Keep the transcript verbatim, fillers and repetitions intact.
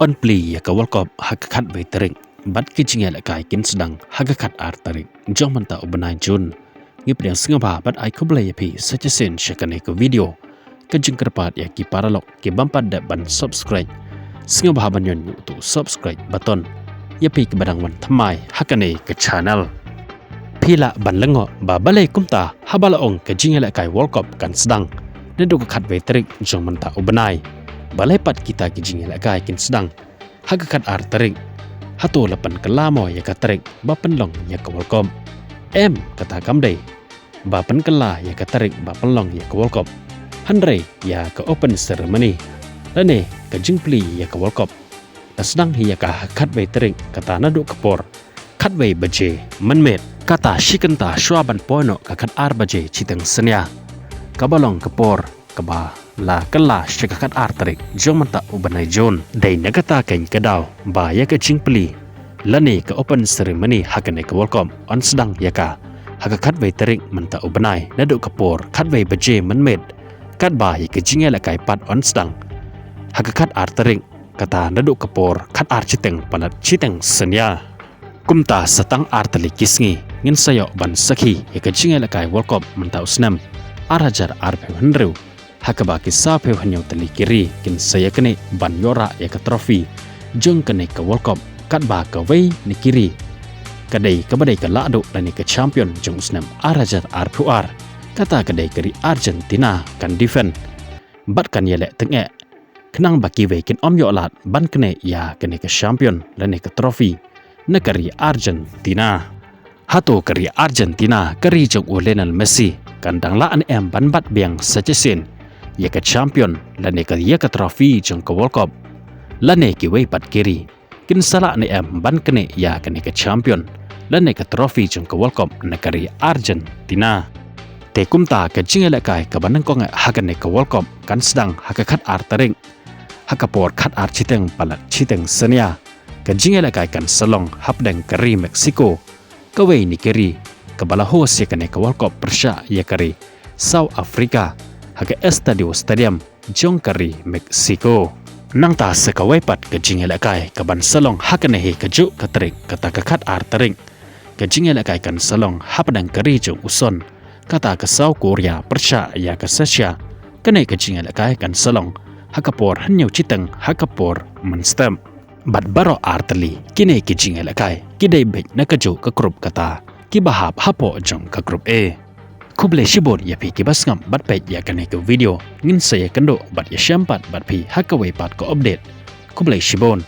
Yn plie ïa ka World Cup ha ka khatwei tarik bad ki jingïalehkai kin sdang ha ka khatar tarik jong mynta u bnai Jun. Ngi pdiang sngewbha bad ai khublei ïa phi sa shisien sha kane ka video. Ka jingkyrpad ïa ki paralok ki bym pat dep ban subscribe, sngewbha ban ñion ïa uto u subscribe button ïa phi kiba dang wan thymmai ha kane ka channel. Phi lah ban lyngngoh ba balei kumta haba la ong ka jingïalehkai World Cup kan sdang naduh ka khatwei tarik jong mynta u bnai, balei pat kita ki jingïalehkai kin sdang ha ka khatar tarik? Hato la pynkylla mo ïa ka tarik ba pynlong ïa ka World Cup? Em, kata kam dei ba pynkylla ïa ka tarik ba pynlong ïa ka World Cup, hynrei ïa ka open ceremony lane ka jingplie ïa ka World Cup la sdang hi ïa ka ha ka khatwei tarik, kata naduh ka por khatwei baje mynmiet. Kata shi kynta shuwa ban poi noh ka khatar baje shiteng synñia, kaba long ka por kaba la kylla sha ka khatar tarik jong mynta u bnai Jun. Dei na kata keiñ ka daw ba ïa ka jingplie lane ka open ceremony ha kane ka World Cup yn sdang ïa ka ha ka khatwei tarik mynta u bnai naduh ka por khatwei baje mynmiet, katba ïa ka jingïalehkai pat yn sdang ha ka khatar tarik, kata naduh ka por khatar shiteng palat shiteng synñia. Kumta sa tang ar tylli ki sngi ngin sa ïoh ban sakhi ïa ka jingïalehkai World Cup mynta u snem ar hajar arphew hynriew, ha kaba ki sawphew hynñiew tylli ki ri kin sa ïaknieh ban ïoh rah ïa ka trophy jong kane ka World Cup, katba kawei na ki ri ka dei kaba dei ka lahduh lane ka champion jong u snem ar hajar arphew ar, kata ka dei ka ri Argentina kan defend bad kan ïaleh tyngeh khnang ba kiwei kin ym ïoh lad ban knieh ïa kane ka champion lane ka trophy na ka ri Argentina. Hato ka ri Argentina, ka ri jong u Lionel Messi, kan dang lah ne em ban bat biang sa shisien ïa ka champion lane ka, ïa ka trophy jong ka World Cup, lane kiwei pat ki ri kin sa lah ne em ban knieh ïa kane ka champion lane ka trophy jong ka World Cup na ka ri Argentina? Te kumta ka jingïalehkai kaba nyngkong eh ha kane ka World Cup kan sdang ha ka khatar tarik ha ka por khatar shiteng palat shiteng synñia. Ka jingïalehkai kan sa long hapdeng ka ri Mexico, kawei na ki ri kaba la host ïa kane ka World Cup pyrshah ïa ka ri South Africa ha ka Estadio Stadium jong ka ri Mexico. Nangta sa kawei pat ka jingïalehkai kaban sa long ha kane hi kajuh ka tarik, kata ka khatar tarik, ka jingïalehkai kan sa long hapdeng ka ri jong u Son, kata ka South Korea pyrshah ïa ka Serbia. Kane ka jingïalehkai kan sa long ha ka por hynñiew shiteng ha ka por mynstep. Bad baroh ar tylli kine ki jingïalehkai ki dei beit na kajuh ka group, kata kiba hap hapoh jong ka group A. Khublei shibun ïa phi kiba sngap bad peit ïa kane ka video. Ngin sa ïakynduh bad ïashem pat bad phi ha kawei pat ka update. Khublei shibun.